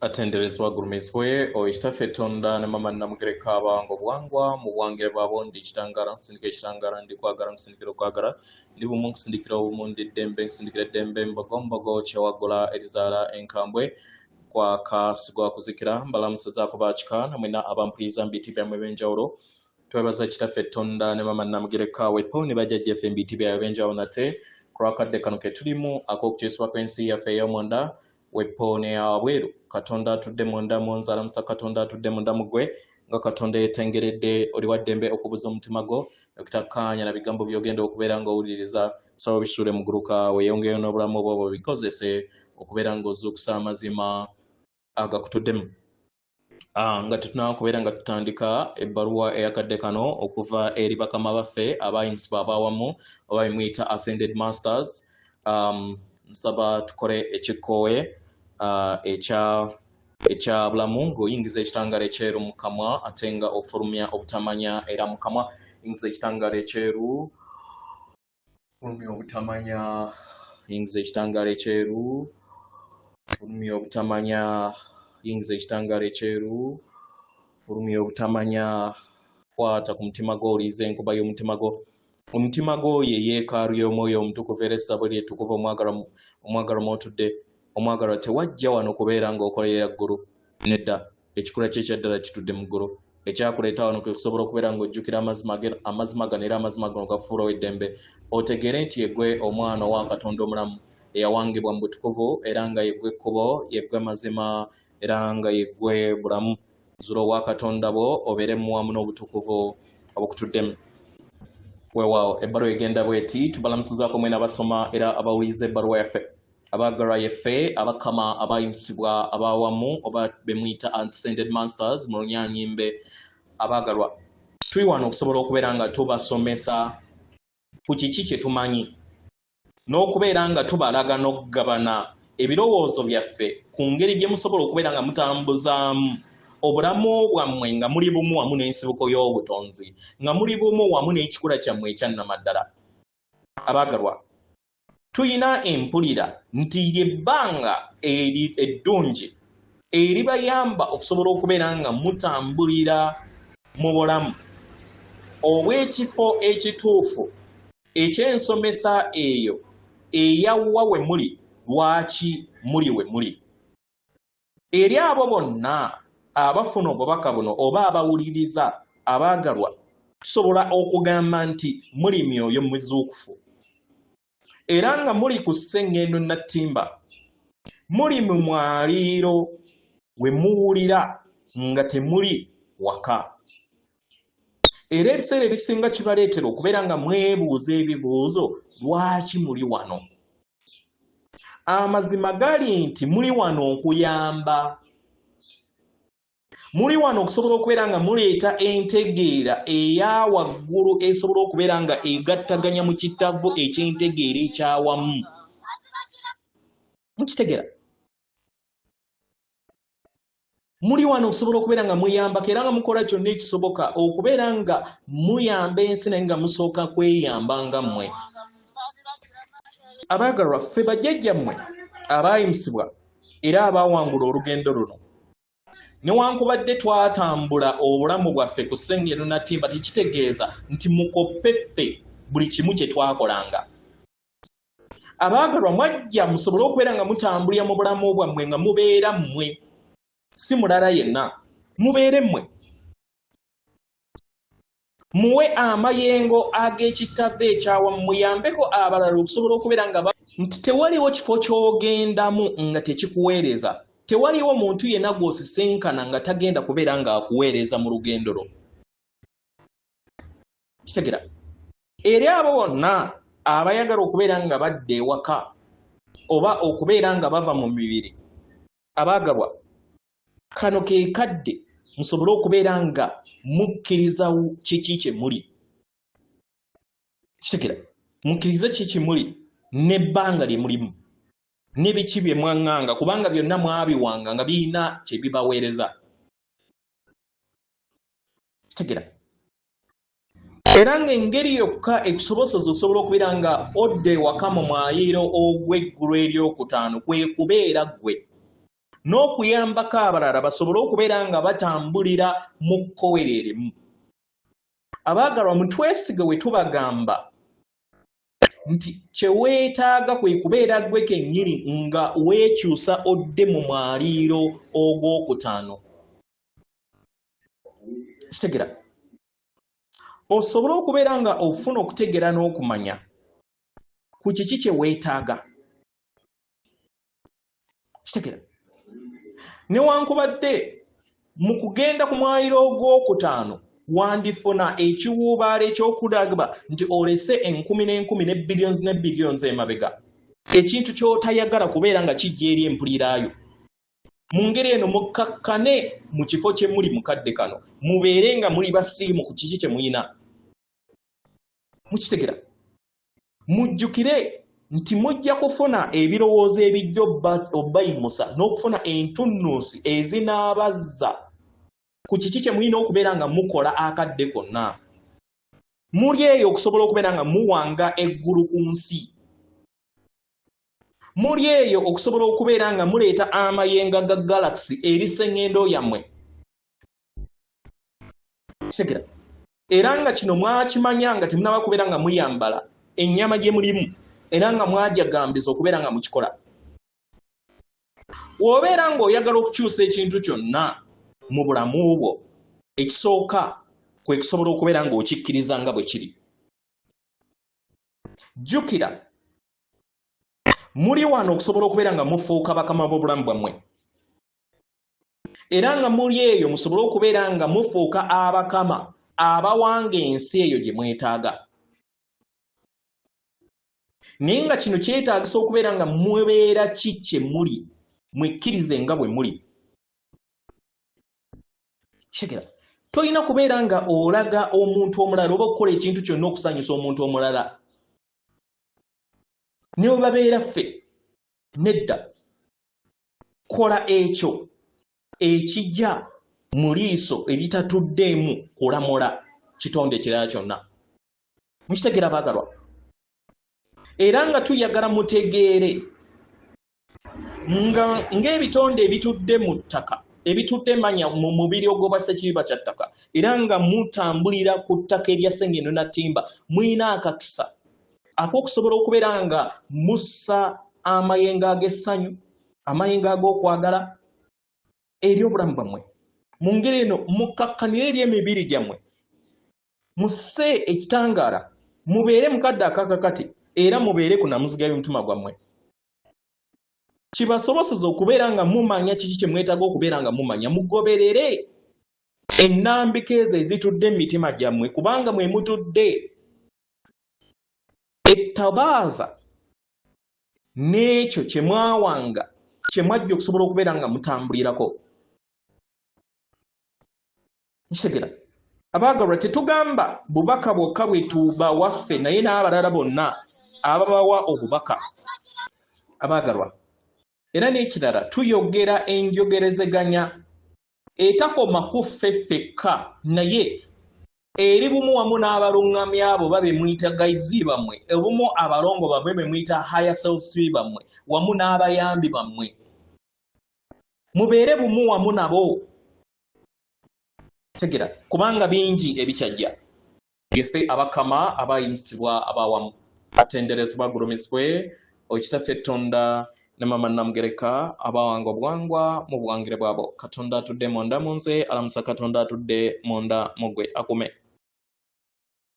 Atenderezebwa agulumizibwe oyo Kitaffe Tonda ne Mama Namugereka abawanga obuwangwa mu buwangire bwabwo. Ndi Kitangaala, nkusindikira ekitangaala, ndi kwagala, nkusindikira okwagala, ndi bumu, nkusindikira obumu, ndi ddembe, nkusindikira eddembe, mbogo mbogo kyewaggula erizaala enkambwe, gwaka sigwa kuzikira. Mbalamusizaako bakika namwena abampuliriza mu biti byammwe ebyenjawulo. Twebaza Kitaffe Tonda ne Mama Namugereka wepo ne bajjajjaffe mu biti byabwe ebyenjawulo nate ku lwakadde kano ke tulimu ak'okukyusibwa kw'ensi yaffe ey'omunda wepo neyawabweru. Katonda atudde munda mu nze alamusa Katonda atudde munda mu ggwe. Nga Katonda yetengeredde, oli wa ddembe okubuza omutima gwo okutakkaanya na bigambo by'ogenda okubeera ng'owuliriza. Saba obisuule mu guluka, weeyongeyo n'obulamu bwo bikozese okubeera ng'ozuukusa amazima agakutuddemu. Nga tetunaba kubeera nga tutandika ebbaluwa eyakadde kano okuva eri bakama baffe abayimusibwa abawamu oba bemuyita Ascended Masters, nsaba tukole ekikkowe ekya bulamu, ng'oyingiza ekitangaala ekyeru mu kamwa ate nga ofulumya obutamanya era mu kamwa. Yingiza ekitangaala ekyeru, fulumya obutamanya. Yingiza ekitangaala ekyeru, fulumya obutamanya. Yingiza ekitangaala ekyeru, fulumya obutamanya. Kwata ku mutima gwo, owulirize enkuba y'omutima gwo. Omutima gwo ye yeekaalu y'omwoyo omutukuvu era essabo lye ettukuvu omwagalwa mw'otudde. Omwagalwa, tewajja wano kubeera ng'okolerera ggulu, nedda. Ekikula kye ekyaddala kitudde mu ggulu. Ekyakuleeta wano kwe kusobola okubeera ng'ojjukira amazima gano era amazima gano gakufuula ow'eddembe, otegeere nti yeggwe omwana owa Katonda omulamu eyawangibwa mu butukuvu, era nga yeggwe ekkubo, yeggwe mazima, era nga yeggwe bulamu. Zula obwa Katonda bwo, obeere muwamu n'obutukuvu obukutuddemu. Weewaawo, ebbaluwa egenda bweti: tubalamusizaako mwena abasoma era abawuliriza ebbaluwa yaffe. Abaagalwa, yeffe abakama abayimusibwa abawamu oba bemuyita Ascended Masters mu Lunyanyimbe. Abaagalwa, tuli wano okusobola okubeera nga tubasomesa ku kiki kye tumanyi n'okubeera nga tubalaga n'okugabana ebirowoozo byaffe ku ngeri gye musobola okubeera nga mutambuzaamu obulamu bwammwe nga muli bumu wamu n'ensibuko y'obutonzi, nga muli bumu wamu n'ekikula kyammwe ekyannamaddala. Abaagalwa, tuyina empulira nti lyebbanga eddungi eribayamba okusobola okubeera nga mutambulira mu bulamu obw'ekifo ekituufu eky'ensomesa eyo eyawwa we muli, lwaki muli we muli. Eri abo bonna abafuna obubaka buno oba abawuliriza, abaagalwa, tusobola okugamba nti muli myoyo mizuukufu era nga muli ku sseŋŋendo nattimba, muli mu mwaliiro we muwulira nga temuli waka, era ebiseera ebisinga kibaleetera okubeera nga mwebuuza ebibuuzo: lwaki muli wano? Amazima gali nti muli wano okuyamba, muli wano okusobola okubeera nga muleeta entegeera eya waggulu esobola okubeera nga egattaganya mu kitavu eky'entegeera ekyawamu. Mukitegeera? Muli wano okusobola okubeera nga muyambako era nga mukola kyonna ekisoboka okubeera nga muyamba ensi, naye nga musooka kweyamba nga mmwe. Abaagalwa, ffe bajjajjammwe abaayimusibwa era abaawangula olugendo luno, newankubadde twatambula obulamu bwaffe ku ssengendo natimba, tekitegeeza nti mukoppe ffe buli kimu kye twakolanga. Abaagalwa, mwajja musobole okubeera nga mutambulira mu bulamu bwammwe nga mubeera mmwe, si mulala yenna. Mubeere mmwe, muwe amayengo ag'ekittavve ekyawamu, muyambeko abalala okusobola okubeera nga nti tewaliwo kifo ky'ogendamu nga tekikuweereza, tewaliwo muntu yenna gw'osisinkana nga tagenda kubeera ng'akuweereza mu lugendo lwo. Kitegera? Eri abo bonna abayagala okubeera nga badda ewaka oba okubeera nga bava mu mibiri, abaagalwa, kano ke kadde musobole okubeera nga mukkiriza kiki kye muli. Kitegera? Mukkirize kiki muli n'ebbanga lye mulimu ne biki bye mwaŋŋanga, kubanga byonna mwabiwanga nga birina kye bibaweereza. Kitegera? Era ng'engeri yokka ekusoboseza okusobola okubeera nga odda ewaka mu mwaliiro ogw'eggulu eryokutaano kwe kubeera ggwe. n'okuyambako abalala basobole okubeera nga batambulira mu kkowe lye limu. Abaagalwa, mutwesige we tubagamba nti kye weetaaga kwe kubeera ggwe kennyini nga weekyusa odde mu mwaliiro ogwokutaano. Kitegera osobole okubeera nga ofuna okutegeera n'okumanya ku kiki kye weetaaga. Kitegera newankubadde mu kugenda ku mwaliro ogwokutaano wandifuna ekiwuubaalo eky'okulagba nti olese enkumi n'enkumi ne billions ne billions emabega, ekintu ky'otayagala kubeera nga kijja eri empulirayo. Mu ngeri eno mukkakkane mu kifo kye muli mu kadde kano, mubeere nga muli basiimu ku kiki kye mulina. Mukitegera? Mujjukire nti mujja kufuna ebirowoozo ebijja obbayimusa n'okufuna entunnunsi ezinaabazza ku kiki kye mulina okubeera nga mukola akadde konna. Muli eyo okusobola okubeera nga muwanga eggulu ku nsi. Muli eyo okusobola okubeera nga muleeta amayenga ga galaxy eri sseŋŋendo yammwe. Kitegera? Era nga kino mwakimanya nga temunaba kubeera nga muyambala ennyama gye mulimu, era nga mwajagambiza okubeera nga mukikola. W'obeera ng'oyagala okukyusa ekintu kyonna mu bulamu bwo, ekisooka kwe kusobola okubeera ng'okikkiriza nga bwe kiri. Jjukira, muli wano okusobola okubeera nga mufuuka bakama b'obulamu bwammwe, era nga muli eyo musobole okubeera nga mufuuka abakama abawanga ensi eyo gye mwetaaga. Naye nga kino kyetaagisa okubeera nga mubeera ki kye muli, mwekkirize nga bwe muli. Kitegeera? Tolina kubeera nga olaga omuntu omulala oba okukola ekintu kyonna okusanyusa omuntu omulala, ne bwe babeera ffe. Nedda, kola ekyo ekijja mu liiso eritatuddeemu kulamula kitonde kirala kyonna. Mukitegeera baagalwa? Era nga tuyagala mutegeere nga ng'ebitonde ebitudde mu ttaka, ebitudde manya mu mubiri ogw'obwa ssekiriba kya ttaka, era nga mutambulira ku ttaka erya ssengendo na ttimba, mulina akakisa ak'okusobola okubeera nga mussa amayengo ag'essanyu, amayengo ag'okwagala eri obulamu bwammwe. Mu ngeri eno mukkakkanire eri emibiri gyammwe, musse ekitangaala, mubeere mu kadde akakakati, era mubeere ku namuziga y'omutima gwammwe, kibasoboseze okubeera nga mumanya kiki kye mwetaaga okubeera nga mumanya. Mugoberere ennambika ezo ezitudde mu mitima gyammwe, kubanga mwe mutudde ettabaaza n'ekyo kye mwawanga, kye mwajja okusobola okubeera nga mutambulirako. Nkitegera abaagalwa, tetugamba bubaka bwokka bwe tubawa ffe, naye n'abalala bonna ababawa obubaka abaagalwa. Era n'ekirala, tuyogera enjogerezeganya etakoma ku ffe ffekka, naye eri bumu wamu n'abaluŋŋamya abo ba be muyita guides bammwe, obumu abalongo bammwe be muyita higher selves bammwe, wamu n'abayambi bammwe. Mubeere bumu wamu nabo. Tegera, kubanga bingi ebikyajja. Yeffe abakama abayimusibwa abawamu, atenderezebwa agulumizibwe Okitaffe Ttonda ne Mama Namugereka abawanga obuwangwa mu buwangire bwabo. Katonda atudde munda mu nze alamusa Katonda atudde munda mu ggwe akume.